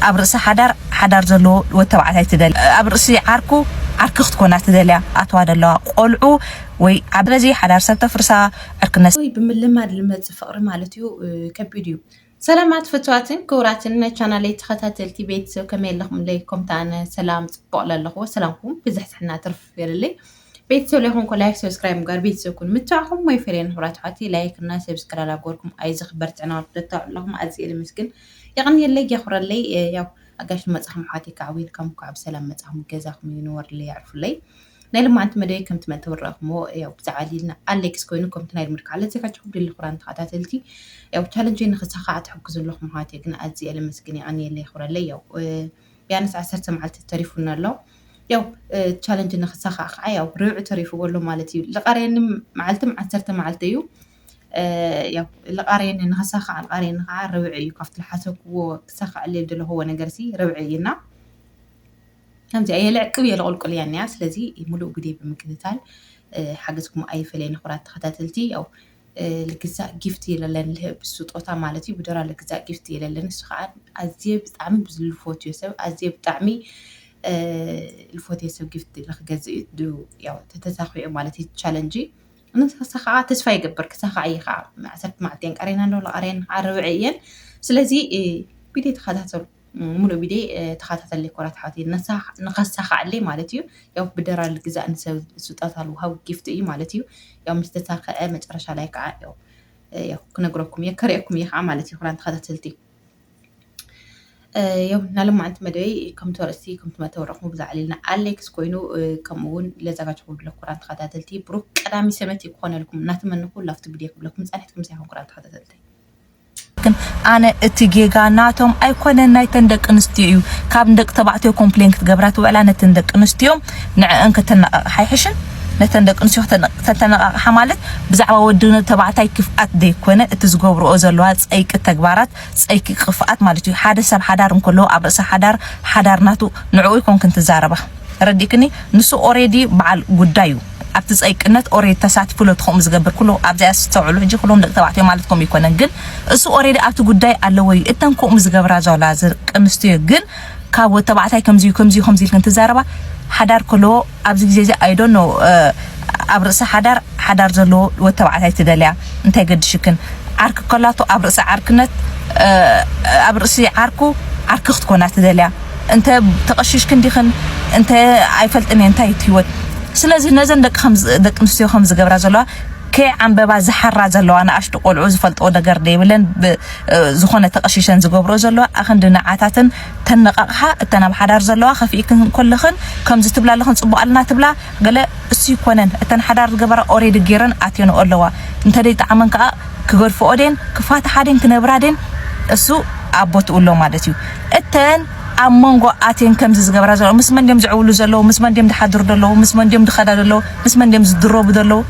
ኣብ ርእሲ ሓዳር ሓዳር ዘለዎ ወተባዕታይ ትደልያ፣ ኣብ ርእሲ ዓርኩ ዓርኪ ክትኮና ትደልያ ኣተዋ ዘለዋ ቆልዑ ወይ ኣብ ስለዚ ሓዳር ሰብ ተፍርሳ ዕርክነት ወይ ብምልማድ ልመጽእ ፍቕሪ ማለት እዩ። ከቢድ እዩ። ሰላማት ፍትዋትን ክቡራትን ናይ ቻናለይ ተኸታተልቲ ቤተሰብ ከመይ ኣለኹም? ለይኮም ተኣነ ሰላም ጽቡቕ ለለኹዎ ሰላምኩም ብዝሕዝሕና ትርፍ ይበልለይ። ቤተሰብ ለይኮንኩ ላይክ ሰብስክራይብ ጋር ቤተሰብ ኩን ምትዋዕኹም ወይ ፍሬን ክብራት ሓቲ ላይክ እና ሰብስክራይብ ኣጎርኩም ኣይዚ ክበር ጨናወት ደታው ኣለኹም ኣዚ ልምስግን የቕንየለይ የኹረለይ። ያው ኣጋሽ መጻኹም ሓቲ ከዓ ዌልካም እኳ ብሰላም መጻኹም ገዛኹም ይንወርለይ ያዕርፉለይ። ናይ ልማዓንቲ መደይ ከምቲ መተወረኽሞ ያው ብዛዕባ ሊልና ኣሌክስ ኮይኑ ከምቲ ናይ ልምድ ካለ ዘጋጅኹም ድሊ ኩራን ተኸታተልቲ ያው ቻለንጅ ንኽሳኻዕ ትሕግዙ ኣለኹም ሓቲ ግን ኣዚ የለመስግን የቐንየለይ የኹረለይ። ያው ቢያንስ ዓሰርተ መዓልቲ ተሪፉና ኣሎ። ያው ቻለንጅ ንኽሳኻዕ ከዓ ያው ርብዒ ተሪፉ ኣሎ ማለት እዩ። ልቐርየኒ መዓልቲ ዓሰርተ መዓልቲ እዩ። ያው ልቐርየኒ ንኽሳኻዕ ልቐርየኒ ከዓ ርብዒ እዩ። ካብቲ ዝሓሰብክዎ ክሳኻዕ ልደለኽዎ ነገር ሲ ርብዒ እዩና። ከምዚ እየ ልዕቅብ እየ ልቑልቁል እያ እኒኣ። ስለዚ ሙሉእ ግዜ ብምክትታል ሓገዝኩም ኣይፈለየኒ ኩራት ተኸታተልቲ። ያው ልግዛእ ጊፍት የለለን ልህብ ስጦታ ማለት እዩ። ብደራ ልግዛእ ጊፍት የለለን። እሱ ከዓ ኣዝየ ብጣዕሚ ዝልፎትዮ ሰብ ኣዝየ ብጣዕሚ ልፎትዮ ሰብ ጊፍት ልክገዝእ እዩ። ያው ተተሳኺዑ ማለት እዩ ቻለንጂ። ንሳ ከዓ ተስፋ ይገብር ክሳኻ እየ ከዓ ዓሰርተ መዓልቲ እየን ቀሬና እንዶ ለቐሬን ከዓ ርብዒ እየን። ስለዚ ቪድዮ ተኸታተሉ። ሙሉእ ቪድዮ ተኸታተለይ ኮራት ሓወተይ ንኸሳኻዕለይ ማለት እዩ። ያው ብደራል ግዛእ ንሰብ ስጦታ ልውሃብ ጊፍት እዩ ማለት እዩ። ያው ምስ ተሳኸዐ መጨረሻ ላይ ከዓ ያው ያው ክነግረኩም እየ ከርእየኩም እየ ከዓ ማለት እዩ። ኩራን ተኸታተልቲ ያው ናለማዓንቲ መደበይ ከምቲ ርእሲ ከምቲ መተወረኹም ብዛዕባ ልና ኣሌክስ ኮይኑ ከምኡ እውን ለዘጋጅኹም ብለኩራን ተኸታተልቲ ብሩክ ቀዳሚ ሰመት ክኾነልኩም እናተመንኹ ላፍቲ ቪድዮ ክብለኩም ፃኒሕትኩም ሳይኹም ኩራን ተኸታተልቲ። ግን ኣነ እቲ ጌጋ ናቶም ኣይኮነን ናይተን ደቂ ኣንስትዮ እዩ። ካብ ደቂ ተባዕትዮ ኮምፕሌን ክትገብራ ትውዕላ ነተን ደቂ ኣንስትዮ ንዕአን ከተነቃቕሓ ኣይሕሽን? ነተን ደቂ ኣንስትዮ ከተነ- ከተነቃቕሓ ማለት ብዛዕባ ወዲ ተባዕታይ ክፍኣት ዘይኮነ እቲ ዝገብርኦ ዘለዋ ጸይቂ ተግባራት ጸይቂ ክፍኣት ማለት እዩ። ሓደ ሰብ ሓዳር እንከሎ ኣብ ርእሲ ሓዳር ሓዳር ናቱ ንዕኡ ይኮንክን ትዛረባ። ረዲክኒ ንሱ ኦሬዲ በዓል ጉዳይ እዩ። ኣብቲ ጸይቅነት ኦሬዲ ተሳቲፉ ሎ ትኸምኡ ዝገብር ኩሎ ኣብዚኣ ዝተውዕሉ ሕጂ ኩሎም ደቂ ተባዕትዮ ማለት ከምኡ ይኮነን ግን እሱ ኦሬዲ ኣብቲ ጉዳይ ኣለዎ እዩ። እተን ከምኡ ዝገብራ ዘላ ደቂ ኣንስትዮ ግን ካብ ወተባዕታይ ከምዚ እዩ ከምዚ እዩ ከምዚ ኢልክን ትዛረባ ሓዳር ከለዎ ኣብዚ ግዜ እዚ ኣይዶ ኖ ኣብ ርእሲ ሓዳር ሓዳር ዘለዎ ወተባዕታይ ትደልያ እንታይ ገድሽክን ዓርኪ ከላቶ ኣብ ርእሲ ዓርክነት ኣብ ርእሲ ዓርኩ ዓርኪ ክትኮና ትደልያ እንተ ተቐሽሽክን ዲኽን እንተ ኣይፈልጥን እየ እንታይ እቲ ህይወት ስለዚ ነዘን ደቂ ከም ደቂ ኣንስትዮ ከም ዝገብራ ዘለዋ ከይ ዓንበባ ዝሓራ ዘለዋ ንኣሽቱ ቆልዑ ዝፈልጥዎ ነገር ደይብለን ዝኾነ ተቐሽሸን ዝገብሮ ዘለዋ ኣኽንዲ ንዓታትን ተነቓቕሓ እተን ኣብ ሓዳር ዘለዋ ከፊእክን ከለኽን ከምዚ ትብላ ኣለኽን ፅቡቕ ኣለና ትብላ ገለ እሱ ይኮነን እተን ሓዳር ዝገበራ ኦሬዲ ገይረን ኣትየንኦ ኣለዋ እንተደይ ጣዕመን ከዓ ክገድፍኦ ደን ክፋትሓ ደን ክነብራ ደን እሱ ኣቦትኡ ኣሎ ማለት እዩ እተን ኣብ መንጎ ኣትየን ከምዚ ዝገብራ ዘለዋ ምስ መን ድዮም ዝዕውሉ ዘለዉ ምስ መን ድዮም ዝሓድሩ ዘለዉ ምስ መን ድዮም ዝኸዳ ዘለዉ ምስ መን ድዮም ዝድረቡ ዘለዉ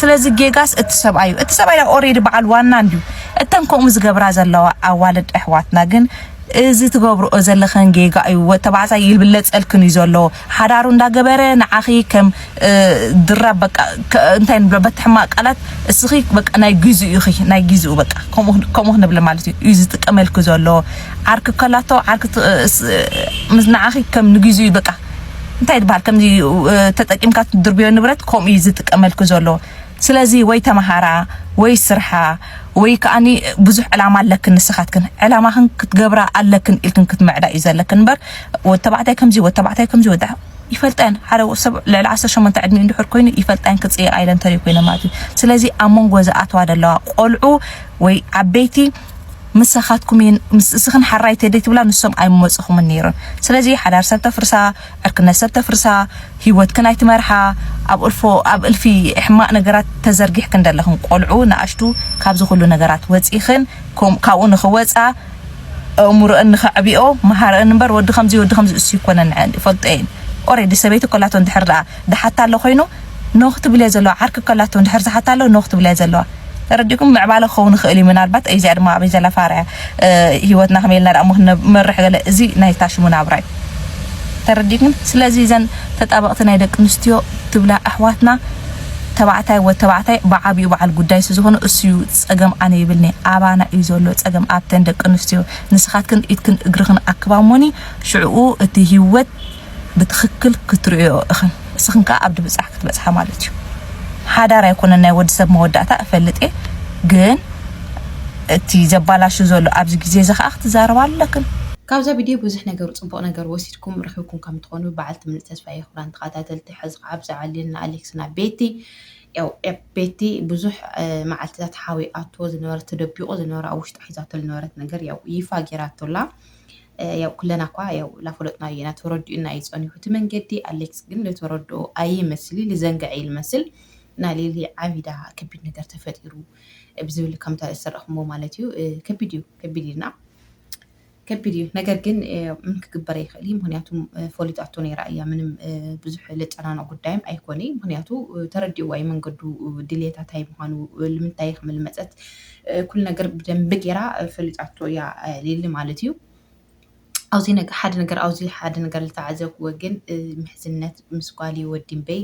ስለዚ ጌጋስ እቲ ሰብኣዩ እቲ ሰብኣይ ኦሬዲ በዓል ዋና እንድዩ እተን ከምኡ ዝገብራ ዘለዋ ኣዋልድ ኣሕዋትና ግን እዚ ትገብርኦ ዘለኽን ጌጋ እዩ። ተባዕታይ ይብለጸልክን እዩ ዘሎ። ሓዳሩ እንዳገበረ ንዓኺ ከም ድራብ በቃ እንታይ ንብሎ በቲ ሕማቕ ቃላት እስኺ በቃ ናይ ግዝኡ ኢኺ ናይ ግዝኡ በቃ ከምኡ ክንብል ማለት እዩ እዩ ዝጥቀመልኪ ዘሎ ዓርኪ ከላቶ ዓርኪ ንዓኺ ከም ንግዝኡ በቃ እንታይ ትበሃል ከምዚ ተጠቂምካ ትድርብዮ ንብረት ከምኡ እዩ ዝጥቀመልኪ ዘሎ ስለዚ ወይ ተምሃራ ወይ ስርሓ ወይ ከኣኒ ብዙሕ ዕላማ ኣለክን ንስኻትክን ዕላማኽን ክትገብራ ኣለክን ኢልክን ክትምዕዳ እዩ ዘለክን እምበር ወተባዕታይ ከምዚ ወተባዕታይ ከምዚ ወዳ ይፈልጣን ሓደ ሰብ ልዕሊ ዓሰርተ ሸሞንተ ዕድሚኡ እንድሕር ኮይኑ ይፈልጣን ክፅየቅ ኣይለን ተሪኡ ኮይነ ማለት እዩ ስለዚ ኣብ መንጎ ዝኣተዋ ዘለዋ ቆልዑ ወይ ዓበይቲ ምሳኻትኩም እየን ምስ እስኽን ሓራይ ተደይ ትብላ ንሶም ኣይመፅኹምን ነይሮም ስለዚ ሓዳር ሰብ ተፍርሳ ዕርክነት ሰብ ተፍርሳ፣ ህይወትክን ኣይትመርሓ፣ ኣብ እልፎ ኣብ እልፊ ሕማቕ ነገራት ተዘርጊሕክን ደለኽን ቆልዑ ንኣሽቱ ካብዚ ኩሉ ነገራት ወጺኽን ካብኡ ንኽወጻ ኣእምሮአን ንኸዕብዮ መሃረአን እምበር ወዲ ከምዚ ወዲ ከምዚ እሱ ይኮነን ንዐን ይፈልጦ እየን ኦሬዲ ሰበይቲ ኮላቶ እንድሕር ደኣ ድሓታ ኣሎ ኮይኑ ኖኽ ትብል እየ ዘለዋ ዓርኪ ኮላቶ እንድሕር ዝሓታ ኣሎ ኖኽ ትብል እየ ዘለዋ ተረዲኩም ምዕባለ ክኸውን ይኽእል እዩ ምናልባት እዚኣ ድማ ኣበይ ዘላ ፋርያ ህይወትና ከመይ ኢልና ደኣ እሞ ክንመርሕ ገለ እዚ ናይ ታሽሙ ናብራ እዩ ተረዲኩም ስለዚ እዘን ተጣበቕቲ ናይ ደቂ ኣንስትዮ ትብላ ኣሕዋትና ተባዕታይ ወድ ተባዕታይ ብዓቢኡ በዓል ጉዳይ ስዝኾነ እሱ እዩ ጸገም ኣነ ይብልኒ። ኣባና እዩ ዘሎ ጸገም ኣብተን ደቂ ኣንስትዮ። ንስኻትክን ኢድክን እግርኽን ኣክባሞኒ ሽዕኡ እቲ ህይወት ብትኽክል ክትርእዮ እኽን እስኽን ከዓ ኣብ ድብጻሕ ክትበጽሓ ማለት እዩ። ሓዳር ኣይኮነን ናይ ወዲ ሰብ መወዳእታ እፈልጥ እየ ግን እቲ ዘባላሹ ዘሎ ኣብዚ ግዜ እዚ ከዓ ክትዛረባ ኣለክን። ካብዛ ቪድዮ ብዙሕ ነገር ጽቡቕ ነገር ወሲድኩም ረኺብኩም ከም ትኾኑ በዓልቲ ምልእ ተስፋ እየ። ክቡራን ተኸታተልቲ ሕዚ ከዓ ብዛዕባ ሊልና ኣሌክስና ቤቲ ያው ቤቲ ብዙሕ መዓልትታት ሓዊኣቶ ዝነበረ ተደቢቑ ዝነበረ ኣብ ውሽጣ ሒዛቶ ዝነበረት ነገር ያው ይፋ ጌራቶላ። ያው ኩለና እኳ ያው ላፈለጥናዮ ኢና ተረዲኡና እዩ ጸኒሑ እቲ መንገዲ። ኣሌክስ ግን ልተረድኦ ኣይመስል ልዘንግዐ ይመስል። ናሊሊ ዓቢዳ ከቢድ ነገር ተፈጢሩ ብዝብል ከምታ ዝሰረኽሞ ማለት እዩ። ከቢድ እዩ ከቢድ ኢልና ከቢድ እዩ። ነገር ግን ምን ክግበር ይኽእል እዩ ምክንያቱ ፈሊጣቶ ነይራ እያ ምንም ብዙሕ ለጨናኖ ጉዳይም ኣይኮነ ምክንያቱ ተረዲእዋ እዩ መንገዱ ድሌታ ታይ ምዃኑ ልምንታይ ክምል መፀት ኩሉ ነገር ብደንቢ ገይራ ፈሊጣቶ እያ ሊሊ ማለት እዩ። ኣብዚ ነገር ሓደ ነገር ኣብዚ ሓደ ነገር ዝተዓዘብክዎ ግን ምሕዝነት ምስ ጓሊ ወዲ እምበይ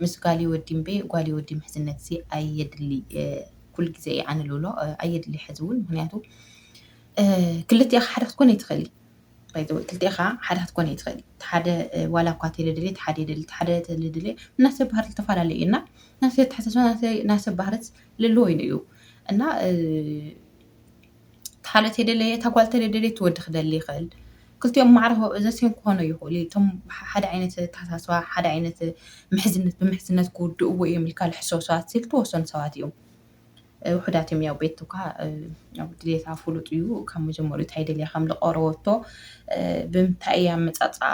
ምስ ጓሊ ወዲ እምበይ ጓሊ ወዲ ምሕዝነት ሲ ኣየድሊ ኩሉ ግዜ እየ ኣነ ልብሎ ኣየድሊ ሕዚ እውን ምክንያቱ ክልቲኣኻ ሓደ ክትኮን ኣይትኽእሊ። ክልቲኣኻ ሓደ ክትኮን ኣይትኽእሊ ሓደ ዋላ እኳ ተለደልየ ሓደ ደል ሓደ ተለደልየ እናሰብ ባህር ዝተፈላለዩ እዩ እና ናሰብ ተሓሳስባ ናሰብ ባህርት ልልዎ ኢሉ እዩ እና ሓደ ተደለየ እታ ጓል ተደለየ ትወዲ ክደሊ ይኽእል። ክልቲኦም ማዕረ ዘሴም ክኾኑ ይኽእሉ እቶም ሓደ ዓይነት ተሳስባ ሓደ ዓይነት ምሕዝነት ብምሕዝነት ክውድእዎ እዮም ኢልካ ልሕሰቡ ሰባት ሲል ተወሰኑ ሰባት እዮም። ውሑዳት እዮም ያው ቤት እኳ ድሌታ ፍሉጥ እዩ ካብ መጀመሪኡ እንታይ ደልያ ከም ዝቀረበቶ ብምንታይ እያ መፃፅኣ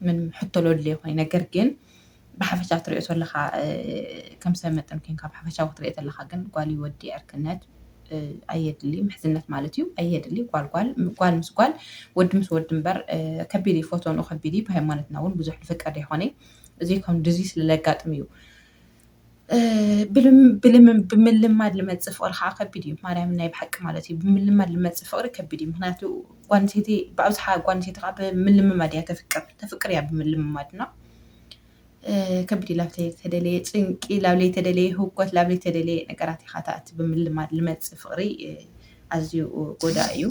ምን ሕቶ ለድለ ይኾነ ነገር ግን ብሓፈሻ ትሪኦ ዘለኻ ከም ሰብ መጠን ኮይንካ ብሓፈሻዊ ክትሪኦ ዘለኻ ግን ጓል ወዲ ዕርክነት ኣየድሊ ምሕዝነት ማለት እዩ ኣየድሊ ጓል ጓል ጓል ምስ ጓል ወዲ ምስ ወዲ እምበር ከቢድ እዩ ፈተኑ ከቢድ እዩ ብሃይማኖትና እውን ብዙሕ ዝፍቀድ ይኮነ እዚ ከም ድዚ ስለለጋጥም እዩ። ብልም ብልም ብምልማድ ልመጽእ ፍቕሪ ከዓ ከቢድ እዩ ማርያም ናይ ብሓቂ ማለት እዩ ብምልማድ ልመጽእ ፍቕሪ ከቢድ እዩ ምክንያቱ ጓንሴቲ ብኣብዝሓ ጓንሴቲ ከዓ ብምልምማድ እያ ተፍቅር ተፍቅር እያ ብምልምማድ እና ከቢድ እዩ ላብለይ ተደለየ ፅንቂ ላብለይ ተደለየ ህውኮት ላብለይ ተደለየ ነገራት ኢካ ተኣቲ ብምልማድ ልመፅእ ፍቅሪ ኣዝዩ ጎዳ እዩ።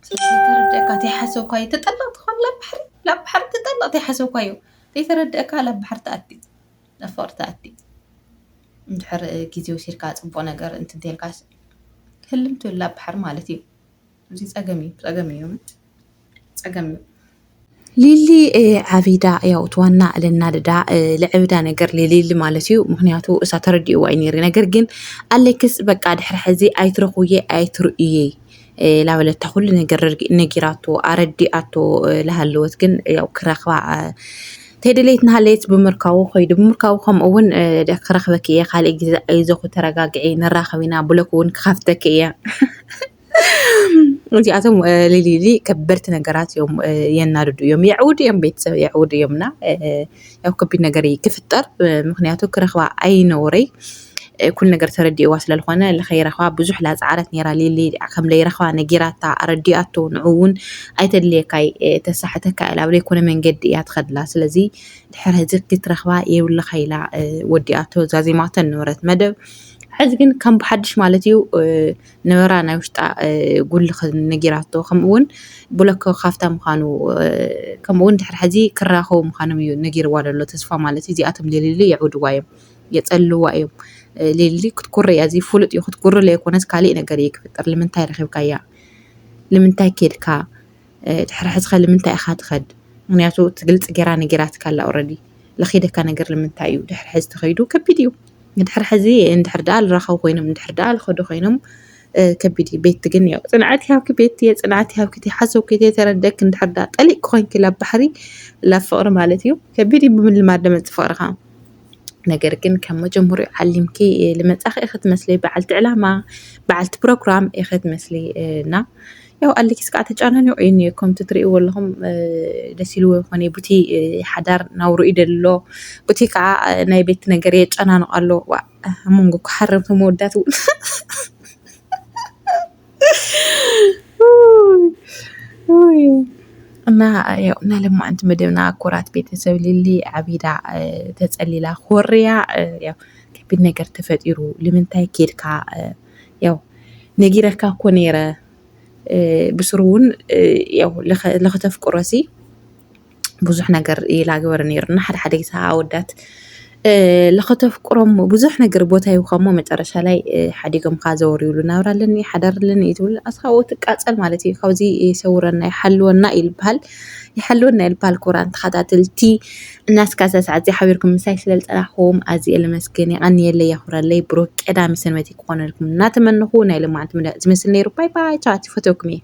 ስለዚ ተረደእካ ተይሓሰብኳዮ ተጠለቅ ትኾን ላብ ባሕሪ ላብ ባሕሪ ተጠለቅ ተይሓሰብኳዮ ተይተረደእካ ላብ ባሕሪ ተኣቲ ላብ ፍቅሪ ተኣቲ እንድሕር ግዜ ወሲድካ ፅቡቅ ነገር እንትንተልካስ ህልም ትብል ላብ ባሕሪ ማለት እዩ። እዚ ጸገም እዩ ጸገም እዩ ጸገም እዩ። ሊሊ ዓቢዳ ያው ትዋና ለናድዳ ልዕብዳ ነገር ሊሊ ማለት እዩ ምክንያቱ እሳ ተረዲእዋ እዩ ነይሩ ነገር ግን ኣሌክስ በቃ ድሕሪ ሕዚ ኣይትረኽውየ ኣይትርእየይ ላበለታ ኩሉ ነገር ነጊራቶ ኣረዲኣቶ ላሃለወት ግን ያው ክረኽባ ተደለይት ናሃለየት ብምርካቡ ከይዱ ብምርካቡ ከምኡ እውን ክረኽበኪ እየ ካልእ ግዜ ኣይዞኹ ተረጋግዒ ንራኸብ ኢና ብሎክ እውን ክኸፍተኪ እየ እዚኣቶም ሊሊሊ ከበድቲ ነገራት እዮም የናድዱ እዮም የዕውዱ እዮም ቤተሰብ የዕውዱ እዮም እና ያው ከቢድ ነገር ክፍጠር ምክንያቱ ክረኽባ ኣይነውረይ ኩሉ ነገር ተረዲእዋ ስለዝኾነ ለኸይረኽባ ብዙሕ ላፃዕረት ነይራ ሊሊ ከም ለይረኽባ ነጊራታ ኣረዲኣቶ ንዑ እውን ኣይተድልየካይ ተሳሕተካ ኢላ ኣብ ዘይኮነ መንገዲ እያ ትኸድላ ስለዚ ድሕር ህዚ ክትረኽባ የብልኻ ኢላ ወዲኣቶ ዛዚማቶ ነበረት መደብ ሕዚ ግን ከም ብሓድሽ ማለት እዩ ነበራ ናይ ውሽጣ ጉልኽ ነጊራቶ ከምኡውን ብለኮ ካፍታ ምዃኑ ከምኡውን ድሕር ሕዚ ክራኸቡ ምዃኖም እዩ ነጊርዋ ዘሎ ተስፋ ማለት እዩ እዚኣቶም ሌሊሉ የዕብድዋ እዮም የጸልዋ እዮም ሌሊ ክትኩር እያ እዚ ፍሉጥ እዩ ክትኩር ለይኮነስ ካሊእ ነገር እዩ ክፍጠር ንምንታይ ረኺብካያ ንምንታይ ኬድካ ድሕሪ ሕዚ ከ ንምንታይ ኢኻ ትኸድ ምክንያቱ እቲ ግልፂ ገይራ ነጊራትካ ኣላ ኦረዲ ለኺደካ ነገር ንምንታይ እዩ ድሕሪ ሕዚ ተኸይዱ ከቢድ እዩ ድሕሪ ሕዚ እንድሕር ደኣ ልራኸቡ ኮይኖም እንድሕር ደኣ ልኸዱ ኮይኖም ከቢድ እዩ ቤት ግን ያው ፅንዓት ይሃብኪ ቤት እየ ፅንዓት ይሃብኪ ተይሓሰብኪ ተይተረደክ እንድሕር ደኣ ጠሊቅ ኮይንኪ ላብ ባሕሪ ላብ ፍቅሪ ማለት እዩ ከቢድ እዩ ብምልማድ ደመፅ ፍቅርኻ ነገር ግን ካብ መጀመሪኡ ዓሊምኪ ልመጻኺ ኢኺ ትመስሊ በዓልቲ ዕላማ በዓልቲ ፕሮግራም ኢኺ ትመስሊ እና ያው ኣሌክስ ከዓ ተጫናኒቑ እዩ እኒኦ ከምቲ ትርእይዎ ኣለኹም ደስ ኢልዎ ይኮነ ቡቲ ሓዳር ናብሩ እዩ ደሎ ቡቲ ከዓ ናይ ቤት ነገር የጨናንቕ ኣሎ ዋ ኣብ መንጎ ክሓረም ተመወዳት እውን እና ያው እና ለማንት መደብና ኩራት ቤተሰብ ሊሊ ዓቢዳ ተጸሊላ ኮርያ ያው ከቢድ ነገር ተፈጢሩ ልምንታይ ኬድካ ያው ነጊረካ እኮ ነይረ ብስሩ እውን ያው ለኸተፍቅሮ ሲ ብዙሕ ነገር ይላግበር ነይሩ እና ሓደ ሓደ ግዜ ኣወዳት ለኸተፍቅሮም ብዙሕ ነገር ቦታ ይውኸሞ መጨረሻ ላይ ሓዲጎም ካ ዘወር ይብሉ ናብራ ኣለኒ ሓዳር ኣለኒ እዩ ትብል ኣስኻዎ ትቃፀል ማለት እዩ። ካብዚ ይሰውረና ይሓልወና ይልበሃል ይሓልወና ይልበሃል። ክቡራን ተኸታተልቲ እናስካ ሰዓት እዚ ሓቢርኩም ምሳይ ስለልፀናኹም ኣዝየ ለመስገን የቐንየለይ የኽብረለይ ብሩክ ቀዳሚ ሰንበት ክኾነልኩም እናተመንኹ ናይ ለማዓንቲ ዝመስል ነይሩ። ባይ ባይ ቻት ይፈተኩም እየ።